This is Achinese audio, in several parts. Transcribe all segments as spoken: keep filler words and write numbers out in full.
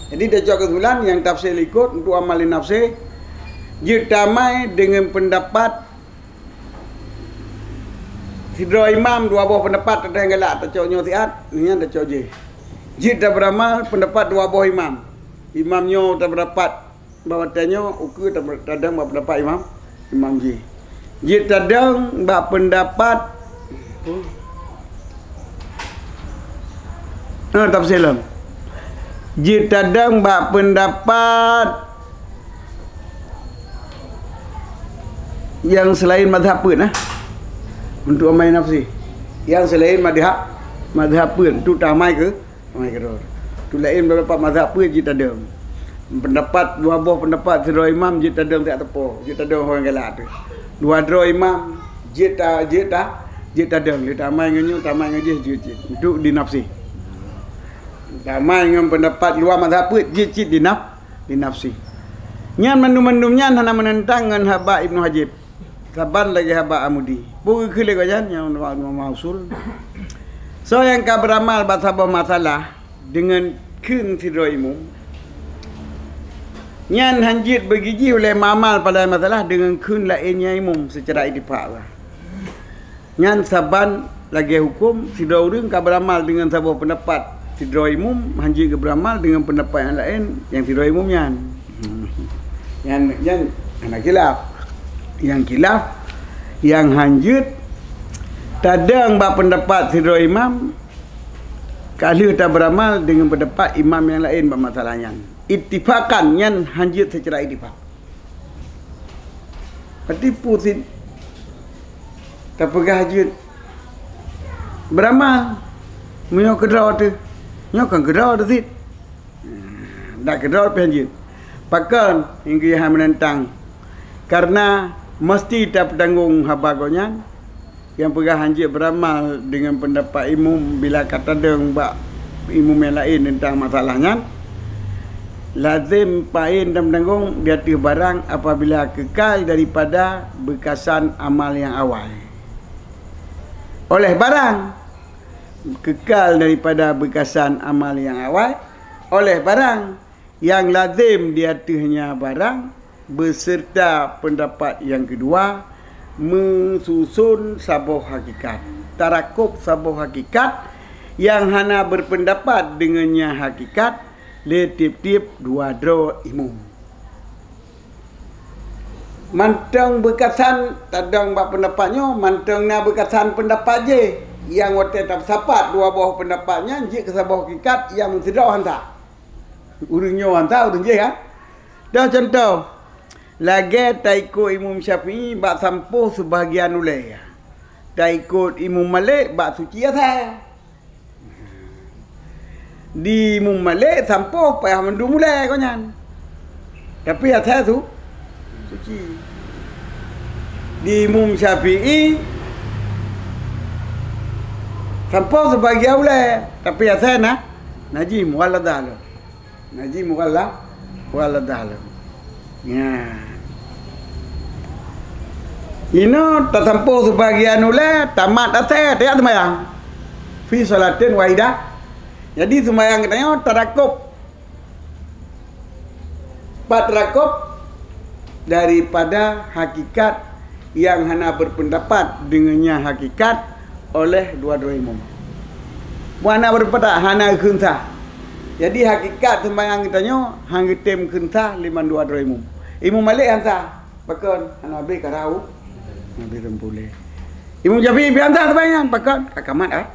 Jadi, tacok keusimpulan nyang tafsir likot untuk amal nafsi, jeuet tamai deungon peundapat sidroe imam, dua boh peundapat, teuntang galak tacok nyoe siat, nyan tacok jih. Jeuet tabeuramal peundapat dua boh imam. Imam nyoe tabeurapat bak watée nyoe ukeue ta-, tadong bak peundapat imam, imam jih. Jeuet tadong bak peundapat, ah, tafsir lom. Jeuet tadong bak peundapat nyang seulaén mazhab peuet, nah. Untuk amai nafsi. Nyang seulaén madhab, mazhab peuet, untuk tamai keu Amai keudroe. Tu laén beurapa mazhab peuet jeuet tadong. Peundapat, dua boh peundapat sidroe imam jeuet tadong siat teupeu, jeuet tadong ho nyang galak teuh. Dua droe imam jeuet ta-, jeuet ta-, jeuet tadong. Lé tamai ngon nyoe, tamai ngon jih jeuet cit. Untuk di nafsi. Tamai ngon peundapat luwa mazhab peuet jeuet cit di naf-, di nafsi. Nyan mandum-mandum nyan hana meunentang ngon haba Ibnu Hajib. Saban lagée haba Amudi. Peue geukheun lé gobnyan nyang ma-, ma-, mausul. Soe nyang ka beuramal bak saboh masalah deungon kheun sidroe imum, nyan hán jeuet beugijih ulée muamal padahai masalah deungon kheun laén nyang imum seucara ittifak lah. Nyan saban lagée huköm, sidroe ureuëng ka beuramal deungon saboh peundapat sidroe imum, hán jeuet geubeuramal deungon peundapat nyang laén nyang sidroe imum nyan. Nyan, nyan hana khilaf. Nyang khilaf, nyang hán jeuet tadong bak peundapat sidroe imam, ka lheueh tabeuramal deungon peundapat imam nyang laén bak masalah nyan. Ittifakan, nyan hán jeuet seucara ittifak. Berarti peue cit tapeugah jeuet beuramal, meunyoe keudroe teuh, nyoe kan keudroe teuh cit. Dak keudroe pih jeuet. Pakon hingga hana meunentang? Karena meuseuti tapeutanggong haba gobnyan. Nyang peugah hán jeuet beuramal deungon peundapat imum bila ka tadong bak imum nyang laén teuntang masalah nyan, lazem paén dan meutanggong di ateueh barang apabila keukal daripada beukasan amal nyang awai. Oleh barang, keukal daripada beukasan amal nyang awai, oleh barang, nyang lazem di ateueh nyan barang, beuseureuta peundapat nyang keudua, meususon saboh hakikat, tarakub saboh hakikat nyang hana beupeundapat deungon nyan hakikat lé tieb-tieb dua droe imum. Mantong beukasan tadong bak peundapat nyoe, mantong na beukasan peundapat jih. Nyang watée tapeusapat dua boh peundapat nyan jeuet keu saboh hakikat nyang meusidroe hansa. Ureuëng nyoe hansa ureuëng jih, ha? Dah contoh, lagée taikot Imam Syafi'i bak sampoh seubahgian ulée, taikot Imam Malik bak suci asai. Di Imam Malik sampoh payah mandum ulée gobnyan. Tapi asai su-, suci. Di Imam Syafi'i sampoh seubahgian ulée, tapi asai na, najih mughalladah lom. Najih mughallah-, mughalladah lom. Nya. Inoe tasampoh seubahgian ulée, tamat asai, tajak seumayang. Fi shalatin wahidah. Jadi seumayang geutanyoe tarakub. Pat tarakub daripada hakikat nyang hana beupeundapat deungon nyan hakikat oleh dua droe imum. Bukan hana beupeundapat, hana geukheun sah. Jadi hakikat seumayang geutanyoe hana geutem kheun sah lé mandua droe imum. Imum Malik han sah, pakon? Hana habéh karau, hana habéh reumpulée. Imum Syafi'i pih han sah seumayang, pakon? Ka kamat, ah?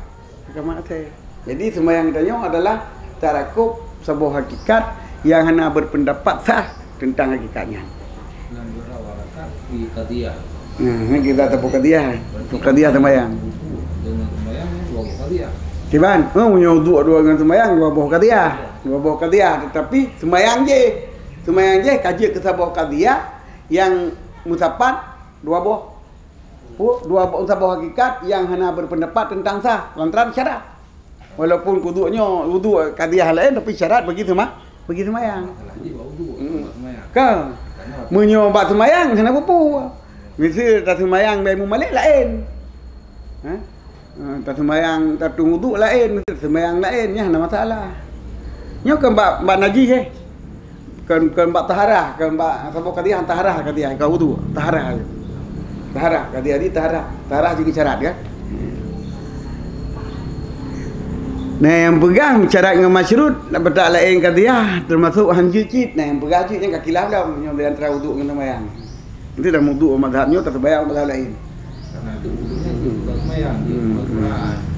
Ka kamat asai. Jadi seumayang geutanyoe adalah tarakub saboh hakikat nyang hana beupeundapat sah teuntang hakikat nyan. Lam beurapa rakaat fi qadiyah. Nah, nyan kita tapeu qadiyah. Tapeu qadiyah seumayang. Wudu dengan sembahyang dua boh qadiyah. Kiban, oh, meunyoe wudu dua ngon seumayang dua boh qadiyah. Dua boh qadiyah, tetapi seumayang jih. Seumayang jih ka jeuet keu saboh qadiyah nyang meusapat dua boh. Pu-, dua boh, saboh hakikat nyang hana beupeundapat teuntang sah lantaran syarat. Walaupun wudu nyoe, wudu qadiyah laén, tapi syarat bagi seuma-, bagi seumayang. Masalah jih bak wudu, hmm, bak seumayang. Kan? Karena meunyoe bak seumayang hana peue-peue. Miseue taseumayang bak Imam Malik laén. Ha? Ha, taseumayang, tatueng uduk laén, miseue taseumayang laén, nyan hana masalah. Nyoe kon bak, bak najih, eh. Kon, kon bak taharah, kon bak saboh qadhiyah taharah, qadhiyah ka uduk, taharah. Taharah, qadhiyah di taharah. Taharah juga syarat kan? Nah, nyang peugah syarat ngon masyrut, nak peutak laén qadhiyah, teumasok hanjeuet cit. Nah, nyang peugah cit nyang ka khilaf lom, nyoe di antara uduk ngon seumayang. Nanti dah uduk mazhab nyoe, taseumayang mazhab laén. Karena itu uduk nyoe bukan seumayang, hmm, bukan Quran.